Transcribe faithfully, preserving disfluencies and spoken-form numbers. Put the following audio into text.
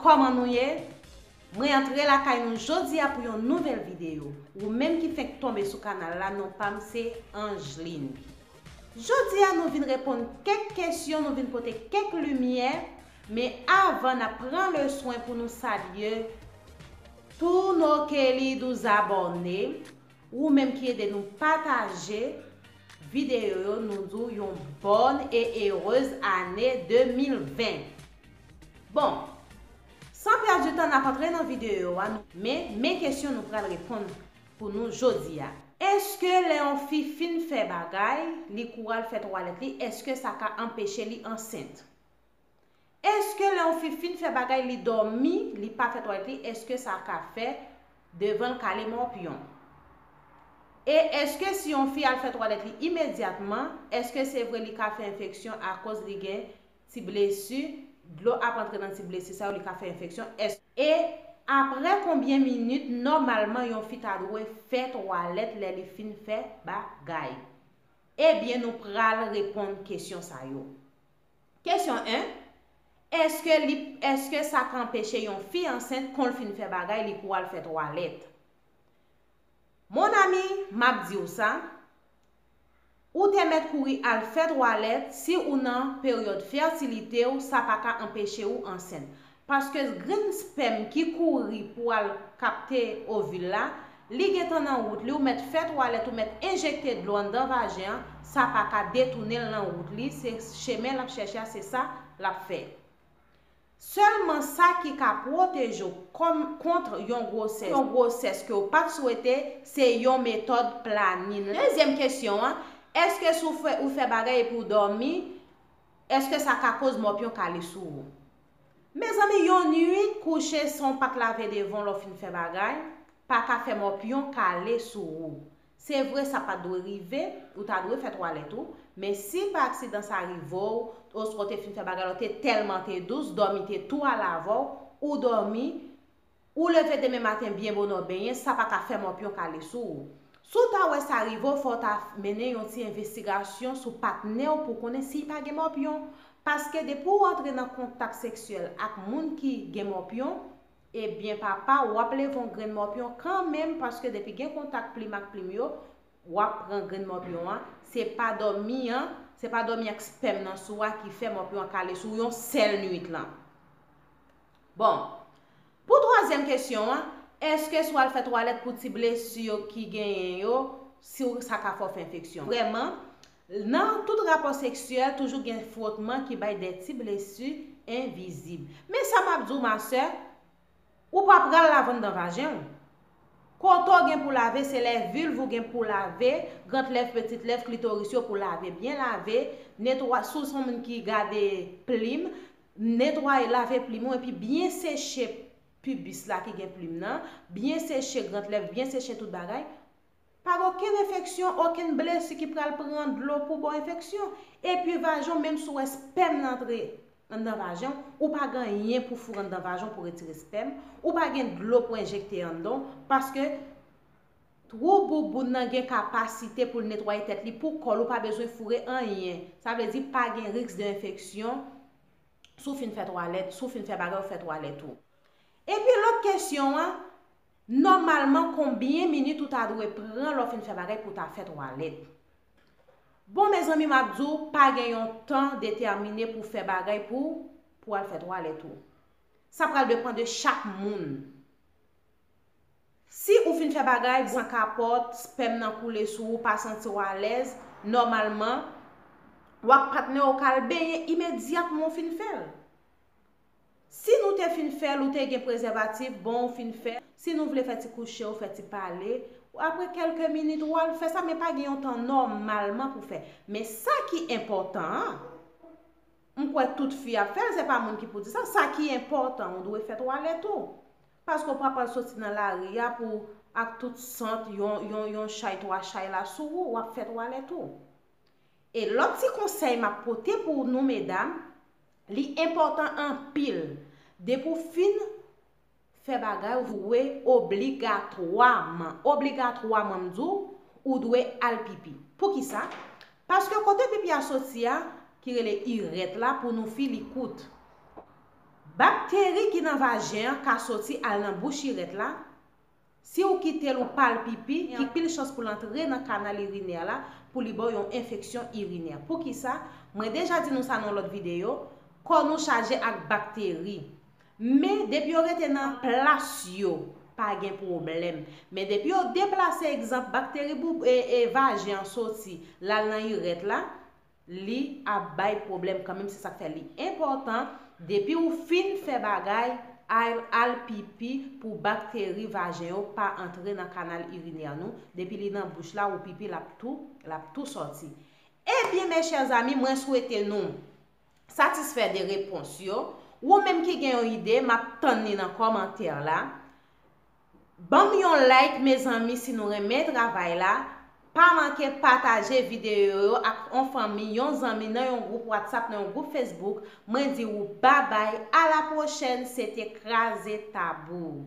Kòman nou ye? Mwen antre lakay nou jodi a pou yon nouvèl videyo. Ou menm ki fenk tonbe sou kanal la, non pa m se Angeline. Jodi a nou vin reponn kèk kesyon, nou vin pote kèk limyè, men avan n ap pran le swen pou nou salye tous nos queridos abonnés, ou menm ki ede nou pataje videyo yo, nou di w yon bonne et heureuse année deux mille vingt. Bon, san pèdi tan, n ap antre nan videyo a, men, men kesyon nou pral reponn pou nou jodi a. Èske lè yon fi fin fè bagay, li kouri al fè twalèt li, èske sa ka anpeche li ansent? Èske lè yon fi fin fè bagay, li dòmi, li pa fè twalèt li, èske sa ka fè devan l kale mòpyon? E èske si yon fi al fè twalèt li imedyatman, èske se vre li ka fè enfeksyon akoz li gen ti blesi, dlo ap antre nan ti blesi sa yo, li ka fè enfeksyon? Èske, e apre konbyen minit nòmalman yon fi ta dwe fè twalèt lè li fin fè bagay? Ebyen, nou pral reponn kesyon sa yo. Kesyon en, èske li, èske sa ka anpeche yon fi ansent kon l fin fè bagay, li kouri al fè twalèt? Mon ami, m ap di w sa, ou te mèt kouri al fè twalèt, si ou nan peryòd fètilite w, sa pa ka anpeche ou ansent. Paske grenn spèm ki kouri pou al kapte ovil la, li gentan nan wout li, ou mèt fè twalèt, ou mèt enjekte dlo anndan vajen an, sa pa ka detounen l nan wout li, se chemen l ap chèche a, se sa l ap fè. Sèlman sa ki ka pwoteje w kont yon gwosès, yon gwosès ke w pa t swete, se yon metòd planin. Dezyèm kesyon an, èske si w fè, ou fè bagay epi w dòmi, èske sa ka koz mòpyon kale sou ou? Mezanmi, yon nuit kouche san w pa t lave devan w lè w fin fè bagay, pa ka fè mòpyon kale sou ou. Se vre, sa pa t dwe rive, ou ta dwe fè twalèt ou, men si pa aksidan sa rive w, oswa w te fin fè bagay la, w te tèlman te dous, dòmi te tou al avè w, ou dòmi, ou leve demen maten byen bonè w benyen, sa pa ka fè mòpyon kale sou ou. Si w ta wè sa rive w, fò w ta mennen yon ti envestigasyon sou patnè w pou konnen si l pa gen mòpyon. Paske depi w antre nan kontak seksyèl ak moun ki gen mòpyon, ebyen papa, w ap leve yon grenn mòpyon kanmenm, paske depi gen kontak plim ak plim yo, w ap pran grenn mòpyon an. Se pa dòmi an, se pa dòmi ak spèm nan sou a ki fè mòpyon an kale sou yon sèl nuit lan. Bon, pou twazyèm kesyon an, èske si w al fè twalèt pou ti blesi yo ki genyen yo, si w, sa ka fè w fè enfeksyon? Vrèman, nan tout rapò seksyèl, toujou gen frotman ki bay de ti blesi envizib. Men sa m ap di w, ma sè, ou pa pral lave anndan vajen w. Kote w gen pou lave, se lè vilv ou gen pou lave, grantlèv, petitlèv, klitoris yo pou lave, byen lave, netwaye, si w se yon moun ki gade plim, netwaye, lave plim ou, epi byen seche pibis la ki gen plim nan, byen seche grantlèv, byen seche tout bagay. Pa gen okenn enfeksyon, okenn blesi ki pral pran dlo pou ba w enfeksyon. Epi vajan w, menm si w wè spèm nan antre anndan vajan w, ou pa gen anyen pou foure anndan vajan w pou retire spèm, ou pa gen dlo pou enjekte anndan w, paske twou bouboun nan gen kapasite pou l netwaye tèt li pou kò l, ou pa bezwen foure anyen. Sa vle di pa gen risk de enfeksyon si w fin fè twalèt, si w fin fè bagay, ou fè twalèt ou. Epi lòt kesyon an, nòmalman konbyen minit ou ta dwe pran lè w fin fè bagay pou w ta fè twalèt? Bon, mezanmi, m ap di w, pa gen yon tan detèmine pou fè bagay pou, pou w al fè twalèt ou. Sa pral depann de chak moun. Si ou fin fè bagay, san kapòt, spèm nan koule sou ou, pa santi w alèz, nòmalman, w ak patnè w ka al benyen imedyatman w fin fè l. Si nou te fin fè l, ou te gen prezèvatif, bon, ou fin fè l. Si nou vle fè ti kouche, ou fè ti pale. Apre kèlke minit, ou al fè sa, men pa gen yon tan nòmalman pou fè. Men sa ki enpòtan an, m kwè tout fi ap fè l, se pa moun ki pou di sa. Sa ki enpòtan, ou dwe fè twalèt ou. Paske w pa pral soti nan lari a pou ak tout sant, yon, yon, yon chay, twa chay la sou ou, w ap fè twalèt ou. E lòt ti konsèy m ap pote pou nou medam, li enpòtan anpil. Depi w fin fè bagay, ou dwe obligatwaman, obligatwaman, m di w, ou dwe al pipi. Poukisa? Paske kote pipi a soti a, ki rele irèt la, pou nou fi, li kout. Bakteri ki nan vajen an ka soti al nan bouch irèt la, si w kite l ou pa l pipi, gen anpil chans pou l antre nan kanal irinè la, pou li ba w yon enfeksyon irinè. Poukisa? Mwen deja di nou sa nan yon lòt videyo, kò nou chaje ak bakteri. Men depi yo rete nan plas yo, pa gen pwoblèm. Men depi yo deplase, egzanp, bakteri bou e, e vajen an soti, l al nan irèt la, li ap bay pwoblèm kanmenm. Se sa k fè li enpòtan, depi w fin fè bagay, al, al pipi pou bakteri vajen yo pa antre nan kanal irinè nou. Depi li nan bouch la, ou pipi, l ap tou, l ap tou sòti. Ebyen, mes chers amis, mwen swete nou satisfè de repons yo. Ou menm ki gen yon ide, m ap tann li nan kòmantè la. Ban m yon like, mezanmi, si nou renmen travay la. Pa manke pataje videyo yo ak yon fanmi, yon zanmi, nan yon gwoup WhatsApp, nan yon gwoup Facebook. Mwen di ou babay, a la pwochèn, se te Kraze Tabou.